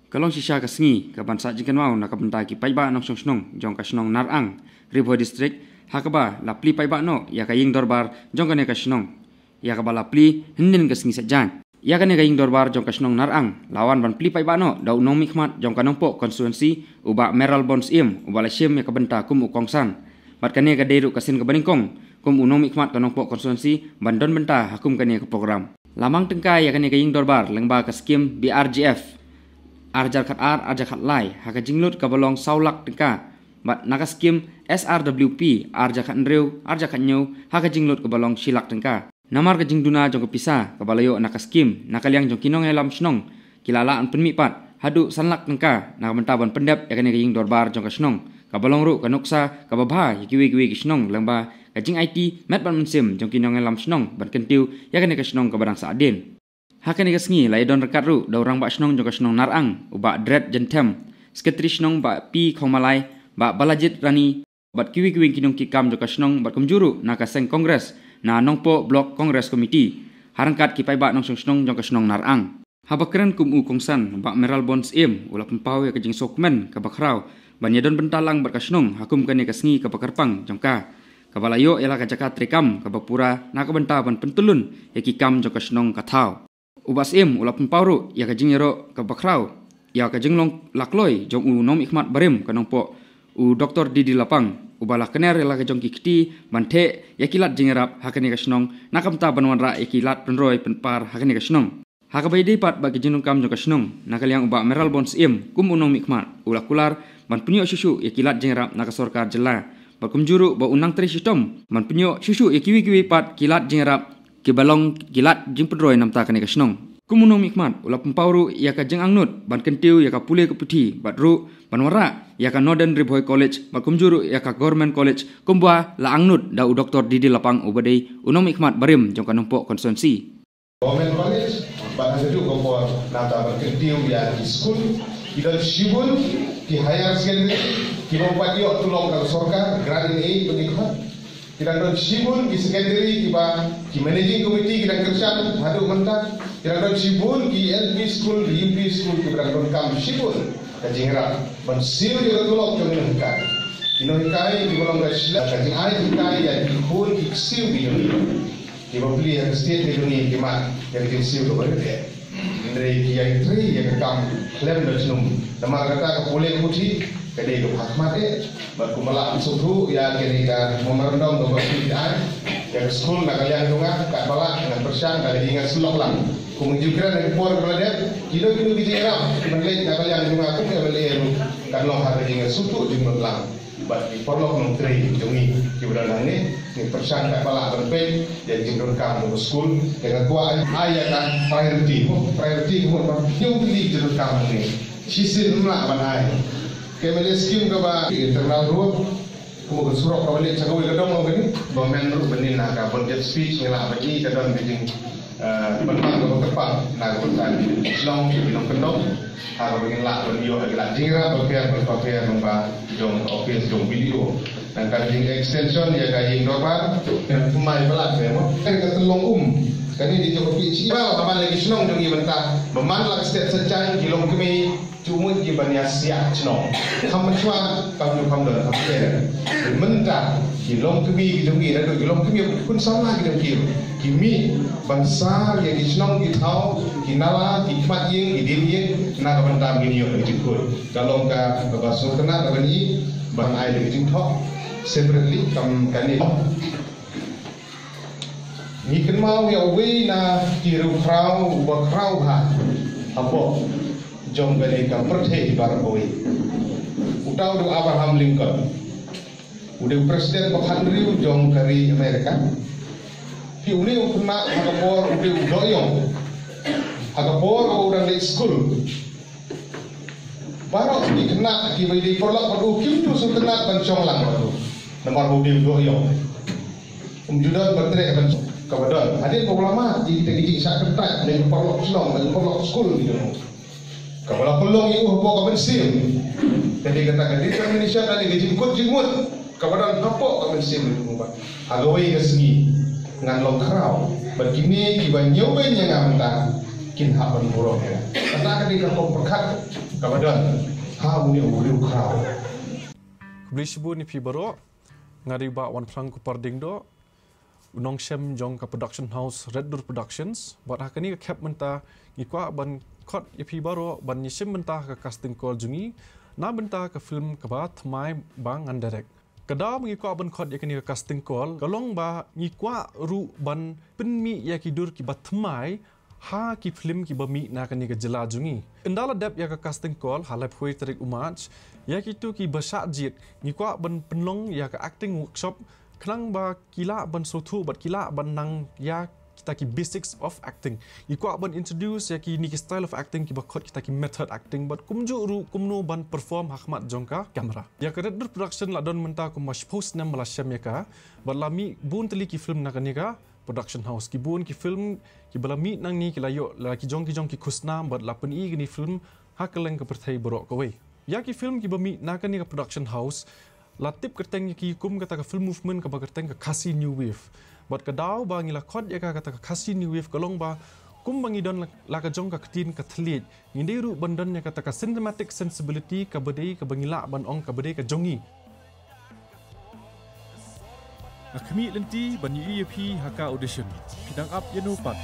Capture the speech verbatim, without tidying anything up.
Ka long shisha ka sngi ka ban sah jingkynmaw na ka bynta ki paidbah nongshong shnong jong ka shnong Narang, Ri Bhoi District, ha kaba la plie paidbah noh ïa ka ïing dorbar jong kane ka shnong, ïa kaba la plie hynnin ka sngi Saitjaiñ. Ïa kane ka ïing dorbar jong ka shnong Narang la wan ban plie paidbah noh da u nongmihkhmat jong ka Nongpoh constituency, u Bah Mayral Born Syiem, uba la shim ïa ka bynta kum u kongsan. Bad kane ka dei ruh ka sien kaba nyngkong kum u nongmihkhmat ka Nongpoh constituency ban don bynta ha kum kane ka program. La mang tyngkai ïa kane ka ïing dorbar lyngba ka skim B R G F ar hajar khatar ar hajar khatlai ha ka jinglut kaba long saw lak tyngka, bad na ka skim S R W P ar hajar khathynriew ar hajar khathynñiew ha ka jinglut kaba long shi lak tyngka. Namar ka jingduna jong ka pisa kaba la ïoh na ka skim na ka liang jong ki nongïalam shnong, ki la lah ban pynmihpat haduh san lak tyngka na ka bynta ban pyndep ïa kane ka ïing dorbar jong ka shnong, kaba long ruh ka nuksa kaba bha ïa kiwei kiwei ki shnong lyngba ka jingaiti met bad mynsiem jong ki nongïalam shnong ban kyntiew ïa kane ka shnong kaba dang sahdien. Ha kane ka sngi la ïadon ryngkat ruh da u rangbah shnong jong ka shnong Narang, u Bah Dred Jynthem, Sekretari shnong Bah P Khongmalai, Bah Balajied Rani, bad kiwei kiwei ki nongkitkam jong ka shnong, bad kumjuh ruh na ka seng Congress na Nongpoh Block Congress Committee, ha ryngkat ki paidbah nongshong shnong jong ka shnong Narang. Haba kren kum u kongsan, Bah Mayral Born Syiem u la pynpaw ïa ka jingsngewkmen kaba khraw ban ïadon bynta lang bad ka shnong ha kum kane ka sngi kaba kyrpang jong ka, kaba la ïoh ïa la ka jaka treikam kaba pura na ka bynta ban pyntyllun ïa ki kam jong ka shnong ka thaw. U Bah Syiem u la pynpaw ruh ïa ka jingïaroh kaba khraw ïa ka jinglong lakloi jong u nongmihkhmat barim ka Nongpoh, u Doktor D D Lapang, uba la kner ïa la ka jong ki kti ban theh ïa ki lad jingïarap ha kane ka shnong na ka bynta ban wanrah ïa ki lad pynroi pynpar ha kane ka shnong. Ha kaba ïadei pat bad ka jingdonkam jong ka shnong, na ka liang u Bah Mayral Born Syiem kum u nongmihkhmat u la kular ban pynïoh shuh shuh ïa ki lad jingïarap na ka sorkar jylla, bad kumjuh ruh ba un nang trei shitom ban pynïoh shuh shuh ïa kiwei kiwei pat ki lad jingïarap kiba long ki lad jingpynroi na ka bynta kane ka shnong. Kum u nongmihkhmat u la pynpaw ruh ïa ka jingangnud ban kyntiew ïa ka pule ka puthi, bad ruh ban wanrah ïa ka Northern Ri Bhoi College, bad kumjuh ruh ïa ka Government College kumba la angnud da u Doktor D D Lapang, uba dei u nongmihkhmat barim jong ka Nongpoh constituency. Government College, bad ha kajuh ka por nangta ban kyntiew ïa ki skul, ki don shibun ki higher secondary kiba ym pat ïoh tulop na ka sorkar, grant in aid ba ki khot. Ki dang don shibun ki secondary kiba ki managing committee ki dang kyrshan haduh mynta. Ki dang don shibun ki L P school, ki U P school kiba dang donkam shibun ka jingïarap ban siew ïa ka tulop jong ki nonghikai. Ki nonghikai kiba long ka shlem ka jingai hikai ïa ki khun ki ksiew ki jong ki, kiba plie ha ka state ka jong ngi, ki mad ïa ka jingsiew kaba rit eh. Hynrei ki ïai trei ïa ka kam khlem da jnum. Namar kata ka pule ka puthi ka dei kaba ha khmat eh. Bad kumba la sngewthuh ïa kane ka memorandum kaba phi ai ïa ka skul, na ka liang jong nga katba lah ngan pyrshang da ka jingïasyllok lang. Kum ngi ju kren ha ki por ba la dep, kino kino ki jingïarap kiban leit na ka liang jong nga kum ka M L A ruh kan long ha ka jingïasyllok jingmut lang. Bad ki paralok nongtrei jong ngi kiba don hangne, ngi pyrshang katba lah ban peit ïa ka jingdonkam jong ka skul. Te nga kwah ai ïa ka priority, mo, priority ka mut ba ñiew tylli ki jingdonkam hangne. Shisien ym lah ban ai. Ka M L A scheme kaba internal road, kumba ka surok kaba leit sha kawei ka dong long kane. Ba men ruh ban ïa na ka budget speech ngi lah ban ïa ka don ka jing eh, pynpang kaba kyrpang na ka bynta ki shnong ki nongkyndong. Ha kaba ngin lah ban ïoh ïa ki lad jingïarap bapher bapher lyngba jong ka office jong B D O. Nangta ka jing extension ïa ka ïing dorbar. Ngan pynmai palat ne mo. Ka tyllong um. Kane dei jong ka P H E. Ba man la ki shnong jong ngi mynta, ba man la ka stet Saitjaiñ ki longkmie. Jumut ki ban ïa siah shnong. Kham mynshuwa kam ju kham don kham pher. Mynta ki longkmie ki jong ngi, naduh ki longkmie khun samla ki jong ki, ki mih ban sar ïa ki shnong ki thaw, ki nala, ki khmat ïing, ki dien ïing, na ka bynta ngin ïoh ïa ki jingkhuid. Ka long ka kaba sngewtynnat kaba ngi ban ai ïa ki jingthoh separately kam kane. Ngi kynmaw ïa uwei na ki riewkhraw uba khraw bha hapoh jong kane ka pyrthei baroh kawei. Uta u dei u Abraham Lincoln. U dei u president ba khathynriew jong ka ri America. Phi, une u khynnah ha ka por u dei u dohïong. Ha ka por u dang leit skul, baroh ki khynnah kiba dei paralok bad u kim ju sngewtynnat ban shong lang bad u. Namar u dei u dohïong. Um ju don ba treh ban shong. Kaba don hadien ba u la mad, ïa kita ki jingshah kyntait na ki paralok shnong, na ki paralok skul ki jong u. Kaba la pynlong ïa u hapoh ka mynsiem. Ka dei kata ka determination, ka dei ka jingkut jingmut kaba don hapoh ka mynsiem jong u ba ha kawei ka sngi ngan long khraw. Bad kine kiba ñiewbeiñ ïa nga mynta kin hap ban burom ïa nga. Kata ka dei ka rukom pyrkhat. Kaba don ha une u briew khraw. Khublei shibun ïa phi baroh. Nga dei u Bah Wanphrang Kupar Diengdoh, u nongshem jong ka production house Red Door Productions. Bad ha kane ka khep mynta ngi kwah ban khot ïa phi baroh ban ïashim bynta ha ka casting call jong ngi na bynta ka film kaba thymmai ba ngan direct. Ka daw ba ngi kwah ban khot ïa kane ka casting call ka long ba ngi kwah ruh ban pynmih ïa ki dur kiba thymmai ha ki film kiba mih na kane ka jylla jong ngi. Ynda la dep ïa ka casting call ha laiphew tarik u March, ïa kito kiba shah jied ngi kwah ban pynlong ïa ka acting workshop khnang ba ki lah ban sngewthuh bad ki lah ban nang ïa kita ki basics of acting. Ngi kwah ban introduce ïa kine ki style of acting kiba khot kita ki method acting bad kumjuh ruh kumno ban perform ha khmat jong ka camera. Ïa ka Red Door Production la don mynta kumba shiphew snem ba la shem ïa ka bad la mih bun tylli ki film na kane ka production house. Ki bun ki film kiba la mih nangne ki la ïoh la ki jong ki jong ki khusnam bad la pyni kine film ha kylleng ka pyrthei baroh kawei. Ïa ki film kiba mih na kane ka production house la tip kyrteng ïa ki kum kata ka film movement kaba kyrteng ka Khasi New Wave. Bad ka daw ba ngi la khot ïa ka kata ka Khasi New Wave ka long ba kumba ngi don la, la ka jong ka ktien ka thylliej, ngi dei ruh ban don ïa kata ka cinematic sensibility kaba dei kaba ngi lah ban ong kaba dei ka jong ngi. Nga khmih lynti ban ïohi ïa phi ha ka audition. Phi dang ap ïa no pat?